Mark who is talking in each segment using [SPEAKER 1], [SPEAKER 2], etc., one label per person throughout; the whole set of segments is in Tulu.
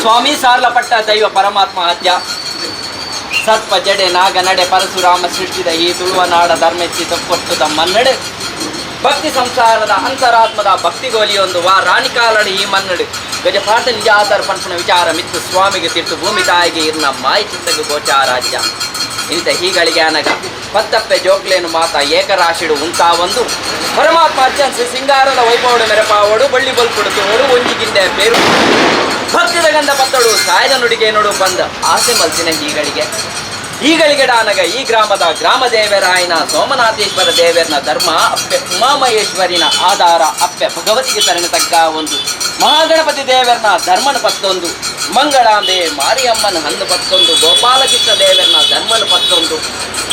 [SPEAKER 1] ಸ್ವಾಮಿ ಸಾರ್ಲಪಟ್ಟ ದೈವ ಪರಮಾತ್ಮ ಅಜ್ಜ ಸರ್ಪ ಜಡೆ ನಾಗ ನಡೆ ಪರಶುರಾಮ ಸೃಷ್ಟಿದ ಈ ತುಳುವನಾಡ ಧರ್ಮೆಚ್ಚಿ ತೊಪ್ಪೊಟ್ಟುದ ಮನ್ನಡೆ ಭಕ್ತಿ ಸಂಸಾರದ ಅಂತರಾತ್ಮದ ಭಕ್ತಿಗೋಲಿಯೊಂದು ವಾ ರಾಣಿಕಾಲಡಿ ಈ ಮನ್ನಡು ಗಜಪಾತ ನಿಜಾತರ ಪಂಪನ ವಿಚಾರ ಮಿತ್ತು ಸ್ವಾಮಿಗೆ ತಿರ್ತು ಭೂಮಿ ತಾಯಿಗೆ ಇರ್ನ ಮಾಯಿ ಚಿತ್ತಗೆ ಗೋಚಾರಾಜ್ಯ ಇಂಥ ಹೀಗಳಿಗೆ ಅನಗ ಪತ್ತಪ್ಪೆ ಜೋಕ್ಲೇನು ಮಾತ ಏಕರಾಶಿಡು ಉಂತಾವೊಂದು ಪರಮಾತ್ಮ ಅಜ್ಜನ್ಸಿ ಸಿಂಗಾರದ ವೈಭವಡು ಮೆರಪಾವಡು ಬಳ್ಳಿ ಬಲ್ಪುಡು ತೋಡು ಒಂಜಿಗಿಂಡೆ ಪೇರು ಭಕ್ತಿದ ಗಂಧ ಪತ್ತಡು ಸಾಯದ ನುಡಿಗೆ ನೋಡು ಬಂದ ಆಸೆ ಮಲ್ಸಿನ ಹೀಗಳಿಗೆ ಈಗಳಿಗೆ ಡಾನಗ ಈ ಗ್ರಾಮದ ಗ್ರಾಮ ದೇವರಾಯನ ಸೋಮನಾಥೇಶ್ವರ ದೇವರನ ಧರ್ಮ ಅಪ್ಪೆ ಉಮಾಮಹೇಶ್ವರಿನ ಆಧಾರ ಅಪ್ಪೆ ಭಗವತಿಗೆ ತರಣ ತಗ್ಗ ಒಂದು ಮಹಾಗಣಪತಿ ದೇವರನ ಧರ್ಮನ ಪತ್ತೊಂದು ಮಂಗಳಾಂಬೆ ಮಾರಿಯಮ್ಮನ ಹಣ್ಣು ಪತ್ತೊಂದು ಗೋಪಾಲಕೃಷ್ಣ ದೇವರನ ಧರ್ಮನ ಪತ್ತೊಂದು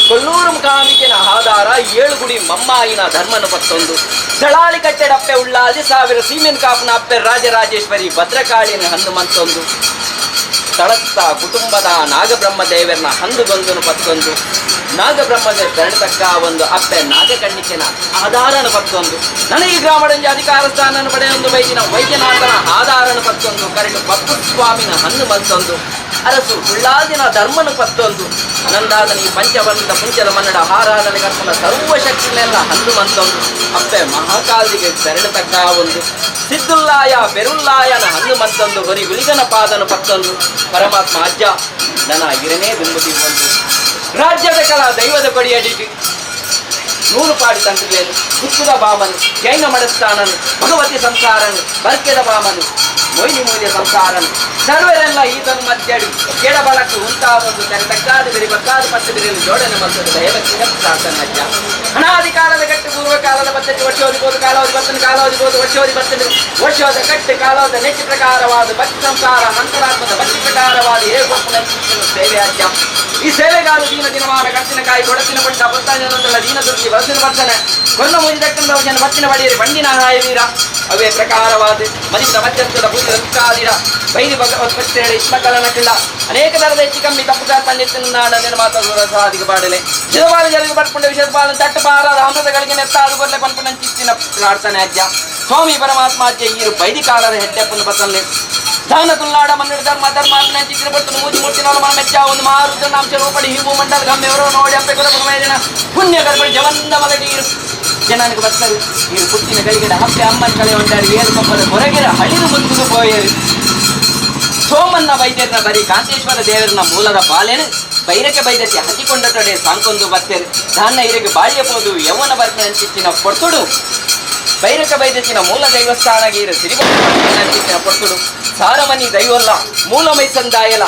[SPEAKER 1] ಕೊಲ್ಲೂರು ಮುಖಾಂಬಿಕೆನ ಆಧಾರ ಏಳುಗುಡಿ ಮಮ್ಮಾಯಿನ ಧರ್ಮನ ಪತ್ತೊಂದು ದಳಾಳಿ ಕಟ್ಟೆಡಪ್ಪೆ ಉಳ್ಳಾದಿ ಸಾವಿರ ಸೀಮೆನ್ ಕಾಪುನ ಅಪ್ಪೆ ರಾಜರಾಜೇಶ್ವರಿ ಭದ್ರಕಾಳಿನ ಹನುಮಂತೊಂದು ತಳತ್ತ ಕುಟುಂಬದ ನಾಗಬ್ರಹ್ಮ ದೇವರನ ಹಂದುಗೊಂದನು ಪತ್ತೊಂದು ನಾಗಬ್ರಹ್ಮದ ತಕ್ಕ ಒಂದು ಅಪ್ಪೆ ನಾಗಕಣ್ಣಿಕೆನ ಆಧಾರನ ಪತ್ತೊಂದು ನನಗೆ ಗ್ರಾಮಡಂಜ ಅಧಿಕಾರ ಸ್ಥಾನನ ಪಡೆಯೊಂದು ವೈದ್ಯನ ವೈದ್ಯನಾಥನ ಆಧಾರನ ಪತ್ತೊಂದು ಕರೆಟು ಪತ್ತು ಸ್ವಾಮಿನ ಹಣ್ಣು ಮತ್ತೊಂದು ಅರಸು ಉಳ್ಳಾದಿನ ಧರ್ಮನು ಪತ್ತೊಂದು ಅನಂದಾದನಿ ಪಂಚವರ್ಣದ ಪುಂಚದ ಮನ್ನಡ ಆರಾಧನೆ ಕರ್ಮನ ಸರ್ವಶಕ್ತಿನೆಲ್ಲ ಹಣ್ಣು ಮಂತೊಂದು ಅಪ್ಪೆ ಮಹಾಕಾಲಿಗೆ ತಕ್ಕ ಒಂದು ಸಿದ್ದುಲ್ಲಾಯ ಬೆರುಲ್ಲಾಯನ ಹಣ್ಣು ಮಂತೊಂದು ಹೊರಿ ಗುಳಿಗನ ಪಾದನು ಪತ್ತೊಂದು ಪರಮಾತ್ಮ ಅಜ್ಜ ನನ್ನ ಇರನೇ ದುಂಬುತಿ ಒಂದು ರಾಜ್ಯದ ಕಲಾ ದೈವದ ಕೊಡಿಯಡಿಟಿ ನೂರು ಪಾಡಿ ತಂತ್ರಿಲೇನು ಗುತ್ತದ ಬಾಮನು ಜೈನ ಮಡಸ್ಥಾನನು ಭಗವತಿ ಸಂಸಾರನು ಬರ್ಕೆದ ಬಾಮನು ಮೊಯ್ಲಿ ಮೂಲ್ಯ ಸಂಸಾರನು ಸರ್ವರೆಲ್ಲ ಈತನು ಮಧ್ಯಡಿ ಕೆಡಬಳಕು ಉಂಟಾವೊಂದು ತೆರೆ ತಕ್ಕಾದ ಬಿರಿ ಬಕ್ಕಾದ ಪತ್ತು ಬಿರಿಯಲು ಜೋಡಣೆ ಮಲ್ತದ ದೈವಕ್ಕಿನ ಪ್ರಾರ್ಥನೆ ಅಜ್ಜ. ಅನಾದಿಕಾಲದ ಕಟ್ಟು ಪೂರ್ವಕಾಲದ ಪದ್ಧತಿ ವರ್ಷೋದಿ ಬೋದು ಕಾಲಾವಧಿ ಬರ್ತನೆ ಕಾಲಾವಧಿ ಬೋದು ವರ್ಷೋದಿ ಬರ್ತನೆ ವರ್ಷೋದ ಕಟ್ಟು ಕಾಲಾವಧ ನೆಚ್ಚು ಪ್ರಕಾರವಾದ ಭಕ್ತಿ ಸಂಸಾರ ಅಂತರಾತ್ಮದ ಭಕ್ತಿ ಪ್ರಕಾರವಾದ ಏಳು ಸೇವೆ ಅಜ್ಜ. ಈ ಸೇವೆಗಾಲು ದೀನ ದಿನವಾದ ಕಟ್ಟಿನ ಕಾಯಿ ಕೊಡತಿನ ಪಂಡ ಪುತ್ತಾನ ದೀನ ದುರ್ಗಿ ಬಲಸಿನ ಬರ್ತನೆ ಕೊನ್ನ ಮುಗಿ ದಕ್ಕಂದ ಜನ ಬತ್ತಿನ ಬಡಿಯರಿ ಬಂಡಿನ ಹಾಯ ವೀರ ಅವೇ ಪ್ರಕಾರವಾದ ಮನಿತ ಮಧ್ಯಸ್ಥದ ಪೂಜೆ ಕಾದಿರ ಬೈರಿ ಭಗವತ್ಪತ್ತೇಳಿ ಇಸ್ಮಕಲನ ಕಿಲ್ಲ ಅನೇಕ ತರದ ಹೆಚ್ಚು ಕಮ್ಮಿ ತಪ್ಪು ಪಂಡಿತನಾಡ ನಿರ್ಮಾತ ಸಾಧಿಕ ಪಾಡಲೆ ಶಿವಬಾಲ ಜಲಗ ಪಡ್ಕೊಂಡ ವಿಷದ ಪಾಲನ ತಟ್ಟು ಪಾರಾದ ಅಮೃತಗಳಿಗೆ ನೆತ್ತಾದು ಕೊರ್ಲೆ ಪನ್ಪುನ ಚಿತ್ತಿನ ಪ್ರಾರ್ಥನೆ ಅಜ್ಜ. ಸ್ವಾಮಿ ಪರಮಾತ್ಮ ಅಜ್ಜ ಈರು ಬೈದಿ ಕಾಲದ ಹೆಡ್ಡೆಪ್ಪನ ಪತ್ತಲ್ಲಿ ದಾನ ತುಲ್ನಾಡ ಮನ್ನಡ ಧರ್ಮ ಧರ್ಮಾತ್ಮ ಚಿತ್ರ ಪಟ್ಟು ಮೂಜಿ ಮುಟ್ಟಿನವರ ಮನ ಮೆಚ್ಚ ಒಂದು ಮಹಾರುದ್ರ ನಾಂಶ ರೂಪಡಿ ಹಿಂಬು ಮಂಡಲ ಗಮ್ಯವರು ನೋಡಿ ಅಪ್ಪೆ ಕುಲ ಪುರಮೇಜನ ಪುಣ್ಯ ಗರ್ಭ ಜವಂದ ಮಲಗಿ ಜನನಿಗೆ ಬರ್ತಾರೆ ಈ ಪುಟ್ಟಿನ ಕೈಗಡ ಹಪ್ಪೆ ಅಮ್ಮನ ಕಳೆ ಒಂದಾಡಿ ಏಳು ಕೊಪ್ಪದ ಹೊರಗಿರ ಹಳಿರು ಮುತ್ತುದು ಪೋಯರು ಸೋಮನ್ನ ವೈದ್ಯರನ ಬರಿ ಕಾಂತೇಶ್ವರ ದೇವರನ ಮೂಲದ ಬಾಲೇನು ಬೈರಕ್ಕೆ ಬೈದತಿ ಹಚ್ಚಿಕೊಂಡ ತೊಡೆ ಸಾಂಕೊಂದು ಬತ್ತೇರು ಧಾನ್ಯ ಇರಗೆ ಬಾಳ್ಯ ಪೋದು ಯೌವನ ಬರ್ಪಿನ ಪೊರ್ತುಡು ಬೈರಕ ಬೈದತಿನ ಮೂಲ ದೈವಸ್ಥಾನಗೀರ ಸಿರಿಬಂಚಿನ ಪೊರ್ತುಡು ಸಾರಮನಿ ದೈವಲ್ಲ ಮೂಲಮೈ ಸಂದಾಯಲ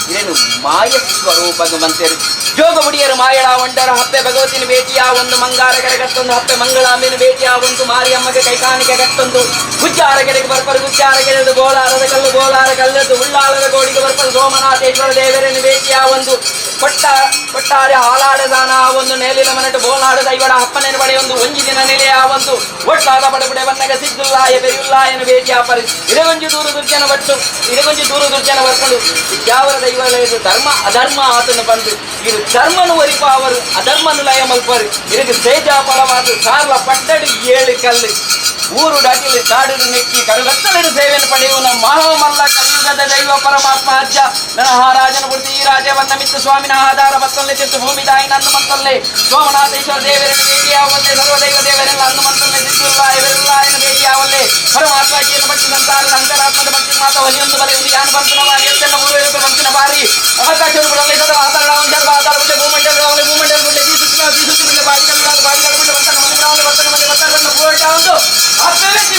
[SPEAKER 1] ಇರೇನು ಮಾಯ ಸ್ವರೂಪಗ ಮಂತೇರು ಜೋಗ ಬುಡಿಯರು ಮಾಯಳ ಒಂಡರ ಹಪ್ಪೆ ಭಗವತಿನ ಭೇಟಿಯ ಒಂದು ಮಂಗಾರ ಕೆರೆಗತ್ತೊಂದು ಹಪ್ಪೆ ಮಂಗಳಾಂಬಿನ ಭೇಟಿಯ ಒಂದು ಮಾರಿಯಮ್ಮಗೆ ಕೈಕಾನಿಕೆ ಗಟ್ಟೊಂದು ಗುಜ್ಜಾರ ಕೆರೆಗೆ ಬರ್ಪರು ಗುಜ್ಜಾರ ಕೆರೆದು ಗೋಲಾರದ ಕಲ್ಲು ಗೋಲಾರ ಕಲ್ಲದು ಉಳ್ಳಾಲದ ಗೋಡಿಗೆ ಬರ್ಪರು ಸೋಮನಾಥೇಶ್ವರ ದೇವರನ್ನು ಭೇಟಿಯ ಒಂದು ಕೊಟ್ಟ ಕೊಟ್ಟಾರೆ ಹಾಲಾಡದಾನ ಒಂದು ನೇಲಿನ ಮನಟು ಬೋಲಾಡ ದೈವಡ ಹಪ್ಪನೇನು ಬಡೆಯೊಂದು ಒಂಜಿ ದಿನ ನೆಲೆಯ ಒಂದು ಒಟ್ಲಾದ ಬಡಬಡೆ ಬನ್ನಗ ಸಿದ್ದುಲ್ಲಾಯ ಬೆರಿಯುಲ್ಲಾಯನ ಭೇಟಿಯ ಪರಿ ಇರಗೊಂಜಿ ದೂರು ದುರ್ಜನ ಬಟ್ಟು ಇರಗೊಂಜಿ ದೂರು ದುರ್ಜನ ಬರ್ಕೊಂಡು ವಿದ್ಯಾವರ ದೈವಲಯದ ಧರ್ಮ ಅಧರ್ಮ ಆತನು ಬಂದು ಇರು ಧರ್ಮನು ಒರಿಪ ಅವರು ಅಧರ್ಮನು ಲಯ ಮಲ್ಪರು ಇರகு ಸೇಜಾ ಫಲವಾದ ಸಾರ್ಲ ಪಟ್ಟಡು ಏಳು ಕಲ್ಲು ಊರು ಡಾಟಿಲು ಕಾಡು ನೆಕ್ಕಿ ಕರುಗತ್ತಲೆಡು ಸೇವೆಯನ್ನು ಪಡೆಯುವ ಮಹಾಮಲ್ಲ ಕಲಿಯುಗದ ದೈವ ಪರಮಾತ್ಮ ಅಜ್ಜ ನನ್ನ ರಾಜನ ಪುರ್ತಿ ಈ ರಾಜ ಬಂದ ಮಿತ್ತು ಸ್ವಾಮಿನ ಆಧಾರ ಬತ್ತಲ್ಲೆ ಚಿತ್ತು ಭೂಮಿ ತಾಯಿ ನನ್ನ ಮಂತಲ್ಲೇ ಸೋಮನಾಥೇಶ್ವರ ದೇವರನ್ನು ಭೇಟಿಯಾವಲ್ಲೆ ಸರ್ವದೈವ ದೇವರೆಲ್ಲ ಹನುಮಂತಲ್ಲೇ ಸಿದ್ದುಲ್ಲ ಇವರೆಲ್ಲ ಭೇಟಿಯಾವಲ್ಲೆ ಪರಮಾತ್ಮ ಅಜ್ಜಿಯನ್ನು ಭಕ್ತಿ ಸಂತಾನದ ಅಂತರಾತ್ಮದ ಭಕ್ತಿ ಮಾತ ಒಲಿಯೊಂದು ಬಲೆಯೊಂದು ಯಾನು ಬಂತನ ಬಾರಿ ಎತ್ತೆಲ್ಲ ಮೂರು ಬಂತಿನ ಬಾರಿ ಆಕಾಶವನ್ನು ಬಿಡಲೆ ಸದಾ ಆಧಾರ ಆಧಾರ ಆಧಾರ ಬಿಟ್ಟೆ ಭೂಮಂಡಲ ಭೂಮಂಡಲ ಬಿಟ್ಟೆ ಬೀಸುತ್ತಿನ ಬೀಸುತ್ತಿ ಬಿಟ್ಟೆ ಬಾಡಿ ಕಲ್ಲು ಬಾಡಿ ಕಲ್ಲು ಬಿಟ್ಟೆ ಬರ್ತನ ಮನೆ ಬರ್ತನ ಮನೆ ಬರ್ತನ ಪೂರೈಟ ಒಂದು ಅಪ್ಪೆ ವ್ಯಕ್ತಿ